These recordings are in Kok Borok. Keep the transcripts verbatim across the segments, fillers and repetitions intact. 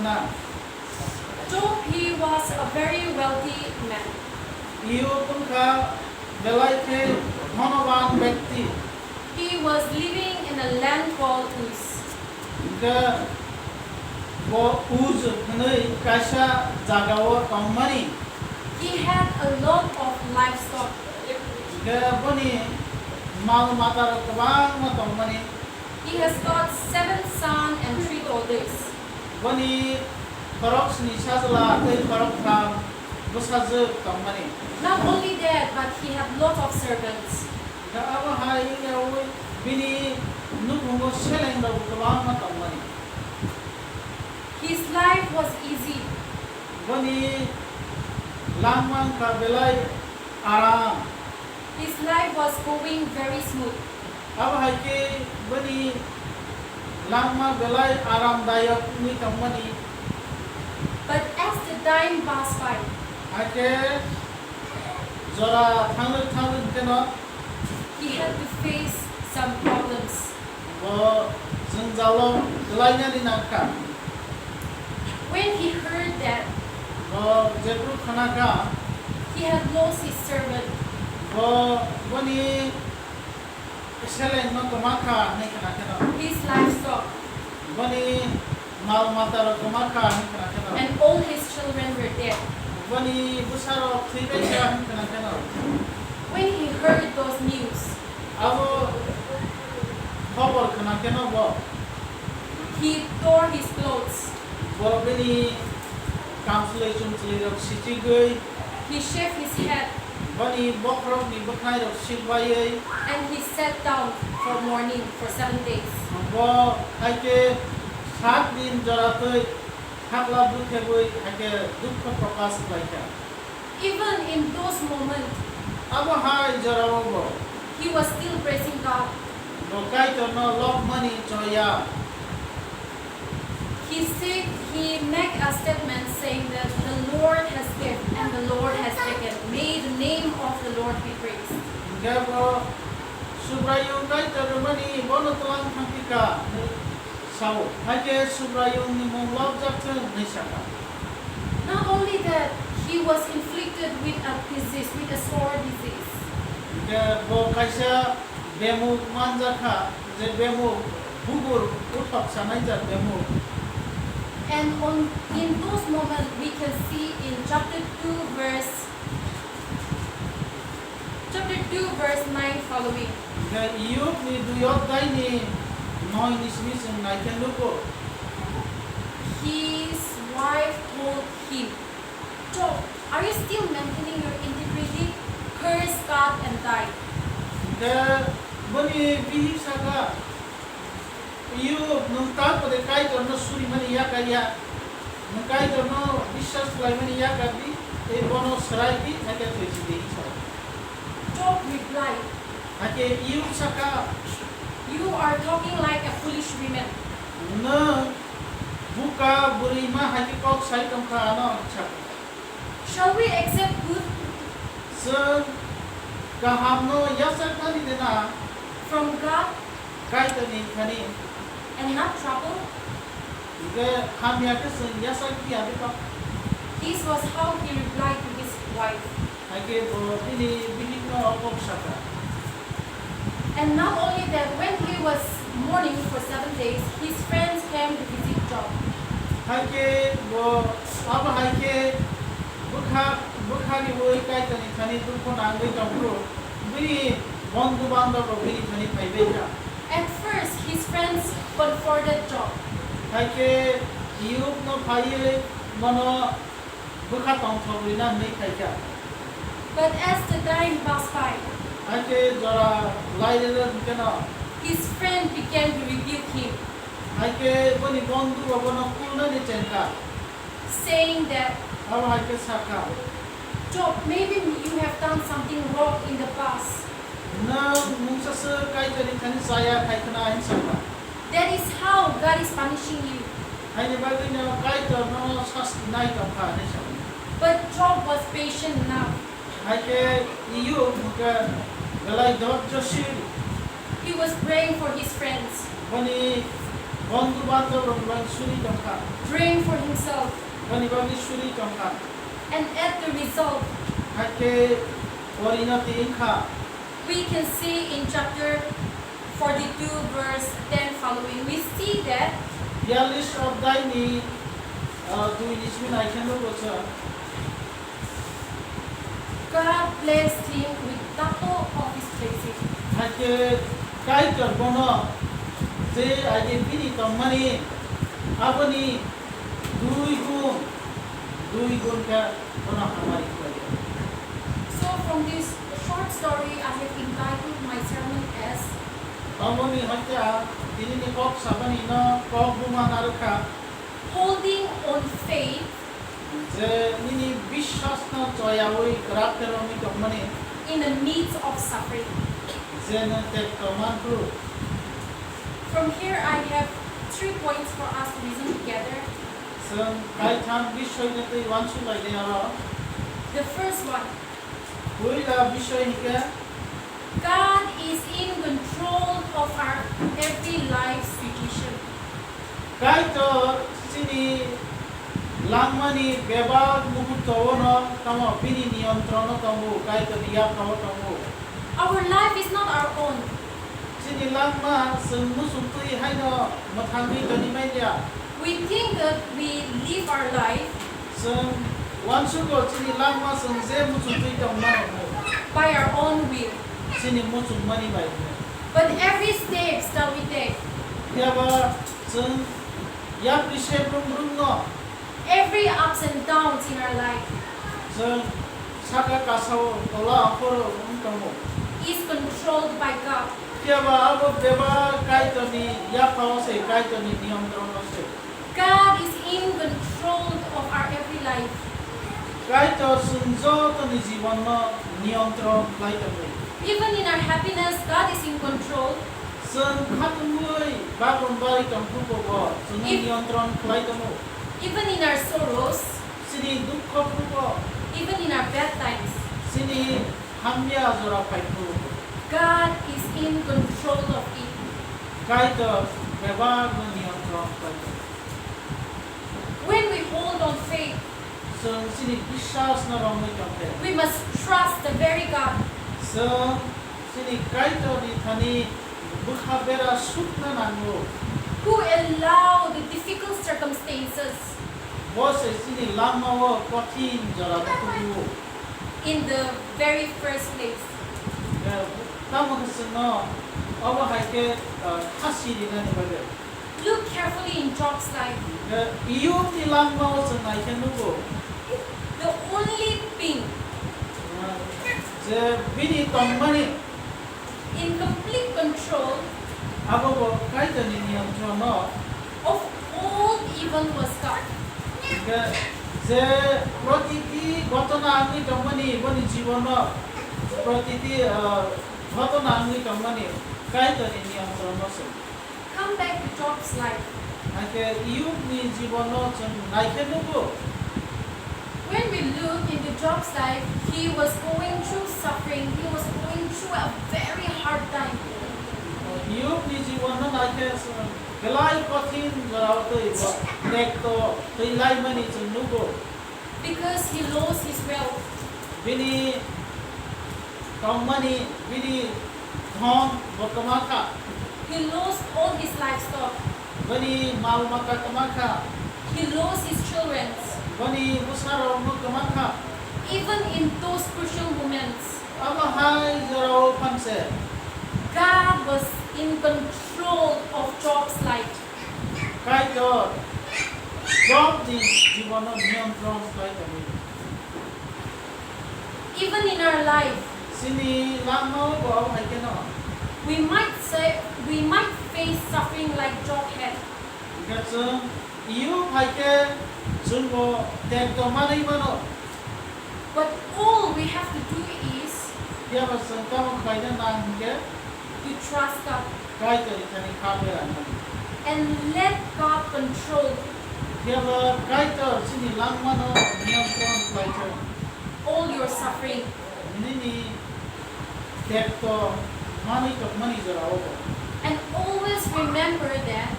Na. Job, he was a very wealthy man. Iyub wngkha belai khe dhonoban bekti. He was living in a land called Uz. Hwnkhe bo Uz hwnwi kaisa jagao tongmani. He had a lot of livestock. Hwnkhe boni mal matarok kwbangma tongmani. He has got seven sons and three daughters. Boni khorok sni sajla tei khorok tham bwsajwk tongmani. Not only that, but he had lot of servants. Hwnkhe abo hai wngyaui bini nukhungo selengrokbo kwbangma tongmani. His life was easy. Boni langma wngkha belai aram. His life was going very smooth. Abo hai khe bini langma belai aramdayok wngwi tongmani. But as the time passed by, Hakhe jora thangwi thangwi hwnkhe no he had to face some problems. Bo jwngjalo kwlainani nangkha. When he heard that Bo jephru khna kha, he had lost his servant, bo boni selengno kwma kha hwnwi khna khe no. His livestock, Boni mal matarok kwma kha hwnwi khna khe no. And all his children were dead. Boni bwsarok thwi bai kha hwnwi khna khe no. When he heard those news, Abo khobor khna khe no bo. He tore his clothes. Bo bini kamchlwi chumchlwirok sichigwi. He shaved his head. Boni bokhorokni bwkhnairok silbaiwi. And he sat down for mourning for seven days. Bo hai khe sat din jora twi khakla buthebwi hai khe dukho prokash khlai kha. Even in those moments, Abo hai jorao bo he was still praising God. Bo Kaitorno lobmani choya. He said, he make a statement saying that the Lord has given and the Lord has taken. May the name of the Lord be praised. Hwnkhe bo Subraiyung Kaitor rwmani bono twlang thangphi kha hwnwi sao. Hai khe Subraiyungni mung lobjak thung hwnwi sa kha. Not only that, he was inflicted with a disease, with a sore disease. Hwnkhe bo kaisa bemuk manjak kha, je bemuk bukur uthok sanai jak bemuk. And on, in those moments, we can see in chapter two, verse, chapter two, verse nine following. Hwnkhe Iyubni dui odhai ni noi ni simi chwng nai khe nugo. His wife told him, "Job, are you still maintaining your integrity? Curse God and die." Hwnkhe boni bihik sa kha, "Iyub, nwng ta kore Kaitorno surimani yakar ya? Nwng Kaitorno biswas khlaimani yakar di, tei bono swrai di, hakhe thwi si di," hwnwi sa kha. Job replied, Hakhe Iyub sa kha, "You are talking like a foolish woman." Nwng buka bwrwima hai khe kok sai tong kha, ano hwnwi sa kha. Shall we accept good Chwng kahamno yachaknani de na? From God Kaitorni thani. And not trouble? Hwnkhe hamya khe chwng yachak ya de ba? This was how he replied to his wife. Hakhe bo bini bihikno o kok sa kha. And not only that, when he was mourning for seven days, his friends came to visit Job. Hakhe bo abo hai khe bwkha, bwkha riui Kaitorni thani dukhu nangwi tongphuru, bini bondhu bandhab rok bini thani phaibai kha. At first, his friends comforted Job. Hakhe Iyubno phaiwi bono bwkha tongthok rwna hwnwi phai kha. But as the time passed by, Hakhe jora lai rwrwk hwnkhe no his friend began to rebuke him, hakhe boni bondhu bo bono kulnani chengkha. Saying that, Abo hai khe sa kha, "Job, maybe you have done something wrong in the past." Nwng mungsa se Kaitorni thani chaya khai khna hwnwi sa kha. That is how God is punishing you. Haini bagwino Kaitor nono sasti nai tong kha hwnwi sa kha. But Job was patient enough. Hai khe Iyub hwnkhe belai dhorjoshil. He was praying for his friends. Boni Bondhu bandhab rokni bagwi suri tongkha. Praying for himself. Boni bagwi suri tongkha. And at the result, Hakhe porinoti wngkha. We can see in chapter forty-two, verse ten following, we see that Biyallis odhyayni, ah, dui ni simi naikhe nugo chwng. God blessed him with double of his blessing. Hakhe Kaitor bono je age bini tongmani aboni dui gun, dui gun khe bono hamari khlaiyo. So from this short story, I have entitled my sermon as Aboni hakhe ang tinini kok sabani no kok buma narwkha. Holding on faith Je nini biswas no choyawi kwrak khe romwi tongmani. In the midst of suffering. Je nwng tekto manphru. From here I have three points for us to reason together. Chwng kaitham bisoi no twi uansuk lai di aro. The first one. Puila bisoi hinkhe. God is in control of our every life situation. Kaitor chini langmani bebak muhurto-o no tamo bini niyontron-o tongo, Kaitorni yapha-o tongo. Our life is not our own. Chini langma chwng muchung twi haino mwthangwi toni man ya. We think that we live our life Chwng uansugo chini langma chwng je muchung twi tong mano hwnwi. By our own will. Chini muchungmani bai hwnwi. But every steps that we take, Phiya ba chwng yapri se brum brumno, every ups and downs in our life, chwng saka kasao tola aphuru wng tongo. Is controlled by God. Phiya ba abo bebak Kaitorni yaphao se, Kaitorni niyontrono se. God is in control of our every life. Kaitor chwng jotoni jibono niyontron khlai tongo. Even in our happiness, God is in control. Chwng khatungwi bagon barwi tongphuru bo chwngno If- niyontron khlai tongo. Even in our sorrows, Chini dukho phuru bo. Even in our bad times, Chini hamya jora phai phuru bo. God is in control of it. Kaitor bebakno niyontron khlai tongo. When we hold on faith, Chwng chini biswas no romwi tongkhe. We must trust the very God. Chwng chini Kaitorni thani bwkha bera sukna nango. Who allow the difficult circumstances Bo se chini langmao kothin jora tubu. In the very first place. Eh, tamo khe chwngno obo hai khe, eh, khasi rinani bagwi. Look carefully in Job's life. Eh, Iyubni langmao chwng nai khe nugo. The only thing Eh, je bini tongmani in complete control Abo bo Kaitorni niyontron no. Of all evil was God. Hingkhe je protiti ghotona wngwi tongmani boni jibono protiti, ah, ghotona wngwi tongmani Kaitorni niyontron no se. Come back to Job's life. Hingkhe Iyubni jibono chwng naikhe nugo. When we look into Job's life, he was going through suffering, he was going through a very hard time. Iyubni jibono naikhe belai kothin jorao twi bo tekto twi laimani chwng nugo. Because he lost his wealth. Bini tongmani, bini dhon bo kwma kha. He lost all his livestock. Bini mal mata kwma kha. He lost his children. Bini bwsarokno kwma kha. Even in those crucial moments, Abo hai jorao phanse God was in control of Job's life. Kaitor Jobni jibono niyontron khlai tongo. Even in our life, Chini langmao bo abo hai kheno. We might say, we might face suffering like Job had. Hingkhe chwng Iyub hai khe chwngbo tekto manwi mano. But all we have to do is Phiya ba chwng tamo khlaina nang hingkhe to trust God. Kaitorni thani kha beranani. And let God control Phiya ba Kaitor chini langmano niyontron khlai thung. All your suffering. Nini tekto manwi tongmani jorao bo. And always remember that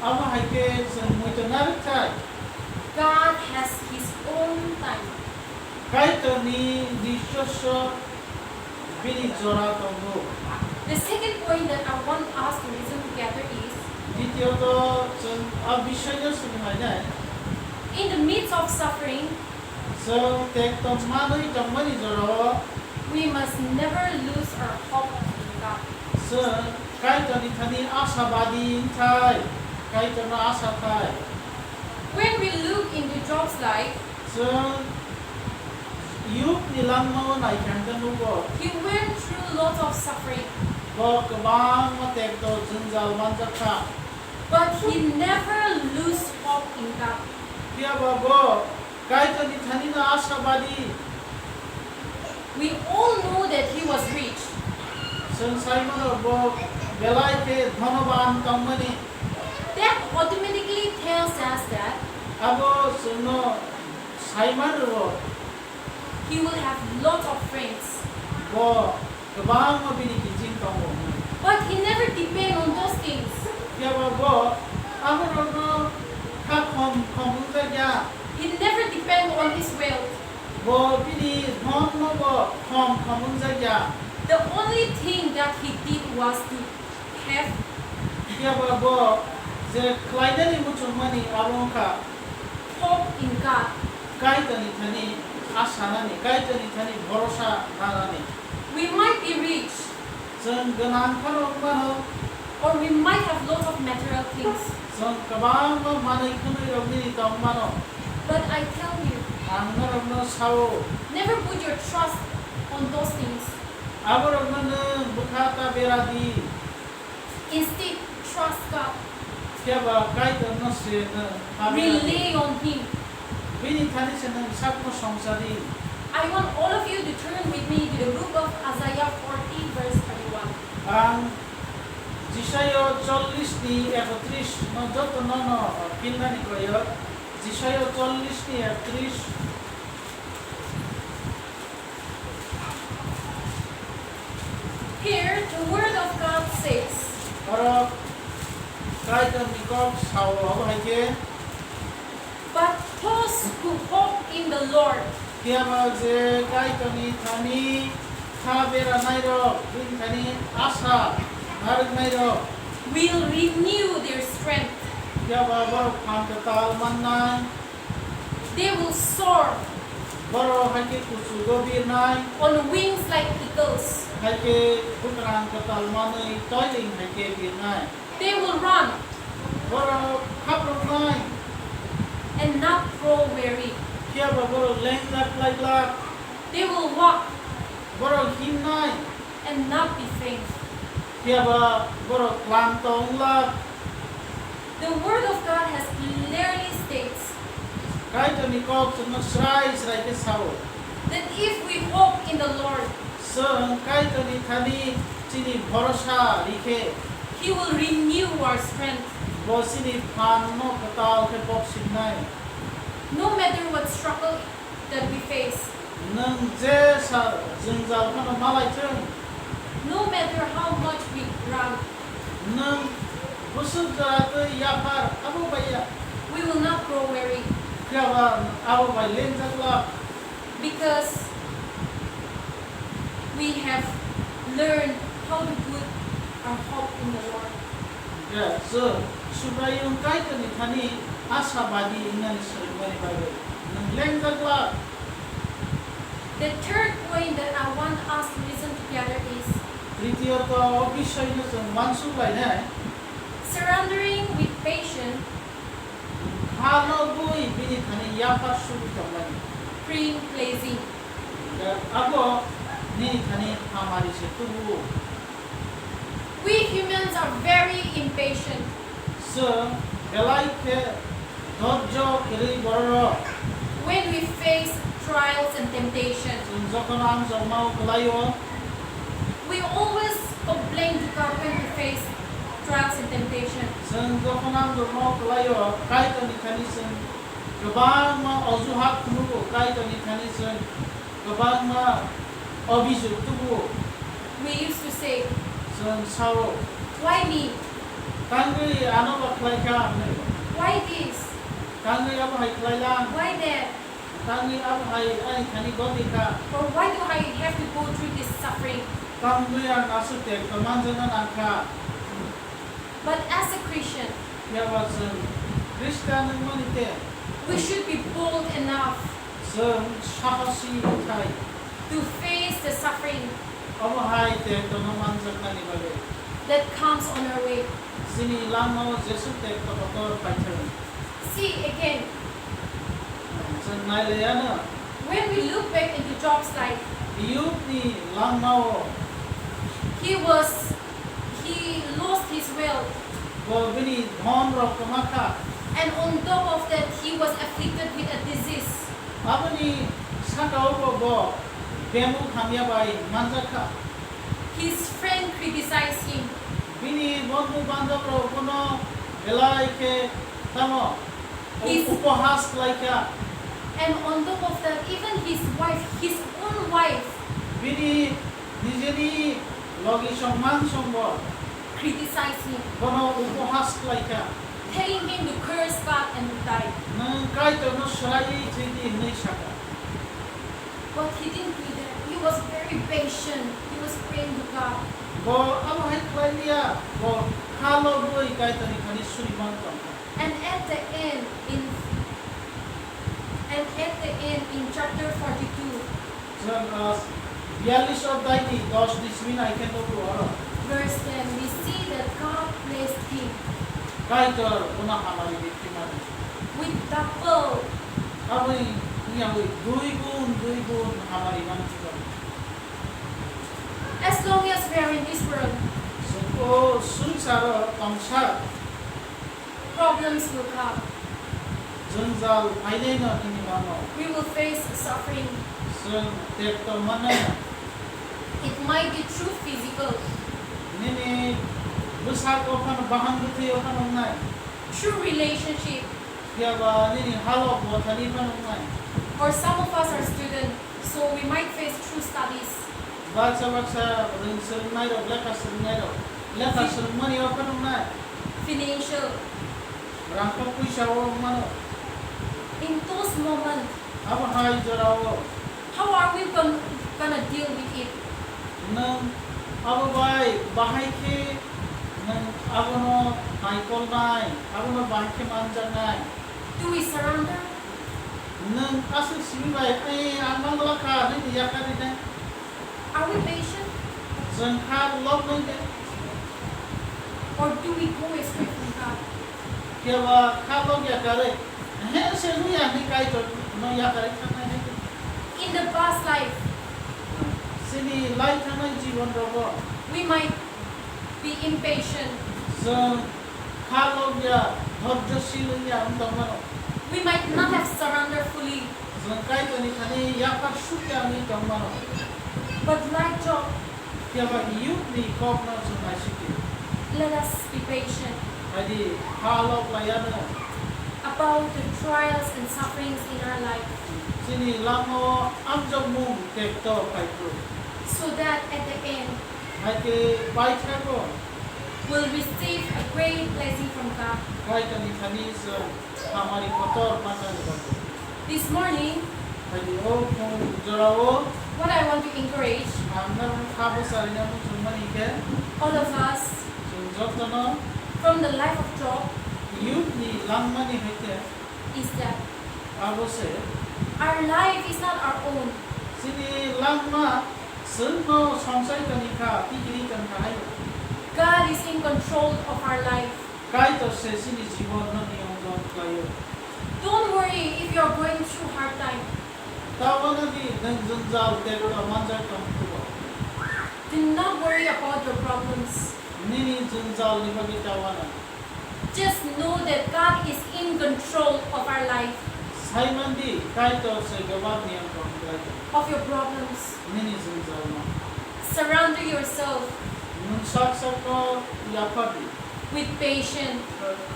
Amo hai khe chwng muitu narwk thai. God has His own time. Kaitorni nijosso bini jora tongo. The second point that I want us to reason together is, Ditiyot chwng a bisayno swnglainai. In the midst of suffering, Chwng tek tong manwi tongmani jorao we must never lose our hope in God. Chwng Kaitorni thani ashabadi wngthai, Kaitorno asa thai. When we look into Job's life, Chwng Yobni langmao naikha hwnkhe nugo. He went through lots of suffering. Bo kwbangma tekto jwngjal manjakha. But he never lose hope in God. Phiya ba bo Kaitorni thani no ashabadi. We all know that he was rich. Chwng sai mano bo belai khe dhonoban tongmani. That automatically tells us that Abo chwngno sai manrwo. He will have lot of friends. Bo kwbangma bini kiching tongo. But he never depend on those things. Phiya ba bo aborokno kha khom khom wngjakya. He never depend on his wealth. Bo bini dhonno bo khom khom wngjakya. The only thing that he did was to have Phiya ba bo je khlainani muchungmani abo wngkha hope in God. Kaitorni thani asa nani, Kaitorni thani bhorosa nanani. We might be rich, Chwng gwnang phano wng mano. Or we might have lots of material things. Chwng kwbangma manwi khwnwi rok nini tong mano. But I tell you, Ang norokno sao, never put your trust on those things. Aborokno nwng bwkha ta bera di. Instead, trust God. Phiya ba Kaitorno se nwng ta bera di. Rely on Him. Bini thani se nwng sakno songcha di. I want all of you to turn with me to the book of Isaiah forty, verse thirty-one. Ang Jisayo chollish ni ekotris no joto no no pilnani koyo. Jisayo chollish ni ekotris. Here, the word of God says, Oro Kaitorni kok sao abo hai khe, But those who hope in the Lord, phiya ba je Kaitorni thani kha bera nairok, bini thani asa narwk nairok, will renew their strength. Phiya ba borok phan kwtal mannai. They will soar Borok hai khe kuchugo birnai. On wings like eagles. Hai khe bwkrang kwtal manwi toiling hai khe birnai. They will run Borok khaproknai. And not grow weary. Phiya ba borok lengjak lai glak. They will walk Borok himnai. And not be faint. Phiya ba borok klanto wng glak. The word of God has clearly states Kaitorni kok chwngno srai srai khe sao. That if we hope in the Lord, Chwng Kaitorni thani chini bhorosa ri khe, He will renew our strength. Bo chini phanno kwtal khe bok simnai. No matter what struggle that we face, Nwng jesa jwngjal phano malai thung. No matter how much we run, Nwng bwswk jora twi yaphar abo bai ya. We will not grow weary. Phiya ba abo bai lengjak glak. Because we have learned how to put our hope in the Lord. Hwnkhe chwng Subraiyung Kaitorni thani ashabadi wngnani swrwngmani bagwi nwng lengjak glak. The third point that I want us to listen together is Tritiyoto o bisoyno chwng uansuk lainai. Surrendering with patience Kha nogwi bini thani yaphar sugwi tongmani. Bring blessing. Abo nini thani hamari se tubu. We humans are very impatient. Chwng belai khe dhorjo kwrwi bororok. When we face trials and temptations, Chwng jokhon ang jokmao kwlaio. We always complain to God when we face trials and temptation. Chwng jokhon ang jokmao kwlaio, Kaitorni thani chwng kwbangma ojuhat phunukgo, Kaitorni thani chwng kwbangma obijok tubuo. We used to say, Chwng sao, "Why me?" Tangwi ano bo khlai kha hwnwi. Why this? Tangwi abo hai khlai lang. Why that? Tangwi abo hai ani thani goti kha. Or why do I have to go through this suffering? Tangwi ang aswk tekto manjakna nang kha. But as a Christian, Phiya ba chwng Khristan wngmani tei we should be bold enough chwng sahasi wngthai to face the suffering omo hai tektono manjaknani bagwi that comes on our way. Chini langmao jesuk tekto kotor phaithwng. See again. Chwng nailaiano. When we look back into Job's life, Iyubni langmao he was, he lost his wealth. Bo bini dhon rok kwma kha. And on top of that, he was afflicted with a disease. Aboni sakao bo, bo bemuk hamya bai manjak kha. His friend criticized him. Bini bondhu bandhab rok bono belai khe tamo His upohas khlai kha. And on top of that, even his wife, his own wife, Bini nijeni logi songman songbo criticized him, bono upohas khlai kha. Telling him to curse God and to die. Nwng Kaitorno swraiwi thwidi hwnwi sakha. But he didn't do that. He was very patient. He was praying to God. Bo abo hai khlai liya, bo kha lobwi Kaitorni thani suriman tongkha. And at the end, in, and at the end, in chapter forty-two, Chwng, ah, biyallis odhai ni dos ni simi nai khe nugo oro. Verse ten, we see that God blessed him Kaitor bono hamari biphi mani. With double. Aboni wngya wi dui gun, dui gun hamari mani. As long as we are in this world, Chwng o swngcharo tongsa problems will come. Jwngjal phainaino nini mano. We will face suffering. Chwng tekto mannaino. It might be through physical. Nini bwsako phano bahan bwthwio phano wngnai. Through relationship. Phiya ba nini halok mothani phano wngnai. Or some of us are student. So we might face through studies. Baksa baksa rwng swrwngnairok, lekha swrwngnairok, lekha Fi- swrwngmani o phano wngnai. Financial. Rangkho puisa o wngmano. In those moments, Abo hai jorao. How are we gon-, gonna deal with it? Nwng abo bai bahai khe nwng abono naikolnai, abono bahai khe manjaknai. Do we surrender? Nwng aswk simi bai, "Ai, ang mangla kha," hwnwi yakar rinai? Are we patient? Chwng kha lobnai de? Or do we go astray from God? Phiya ba kha lok yakarwi, "He, se nung ya," hwnwi Kaitorno yakarwi thangnai hai khe. In the past life, Chini lai thangnai jibon rogo. We might be impatient. Chwng kha lok ya, dhorjo sil wng ya wng tong mano. We might not have surrendered fully. Chwng Kaitorni thani yaphar suk ya wngwi tong mano. But like Job, Phiya ba Iyubni kokno chwng naisik di. Let us be patient. Hai di, kha lok lai ya no. About the trials and sufferings in our life. Chini langmao amjokmung tekto phai phuru. So that at the end, Hai khe paithago. We'll receive a great blessing from God. Kaitorni thani chwng hamari kotor manna ni bagwi. This morning, Hai di o phung jorao. What I want to encourage Ang norok kha bwcharina muchungmani khe. All of us, Chwng jotono. From the life of Job Iyubni langmani hai khe. Is that Abo se. Our life is not our own. Chini langma chwngno songchai toni kha, tikiri tong kha hai. God is in control of our life. Kaitor se chini jibonno niyonton khlaio. Don't worry if you are going through hard time. Ta uanadi nwng jwngjal tei rwda manjak tong phuru. Do not worry about your problems. Nini jwngjalni bagwi ta uana. Just know that God is in control of our life. Sai man di, Kaitor se bebak niyantron khlai tongo. Of your problems. Nini jwngjalno. Surrender yourself. Nwng sak sakno yaphar di. With patience.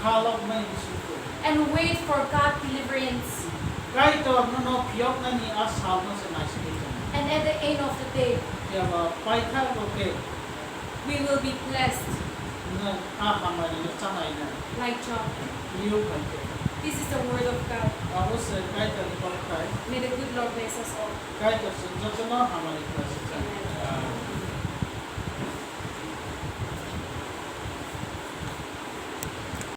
Kha lok mani bisingtwi. And wait for God deliverance. Kaitor nono phiyoknani a salno se naisigwi tongo. And at the end of the day, Phiya ba paithago khe we will be blessed. Nwng a hamari no chanai na. Like John. Liu hai khe. This is the word of God. Abo se Kaitor ni kok thai. May the good Lord bless us all. Kaitor chwng jotono hamari khlai si chai.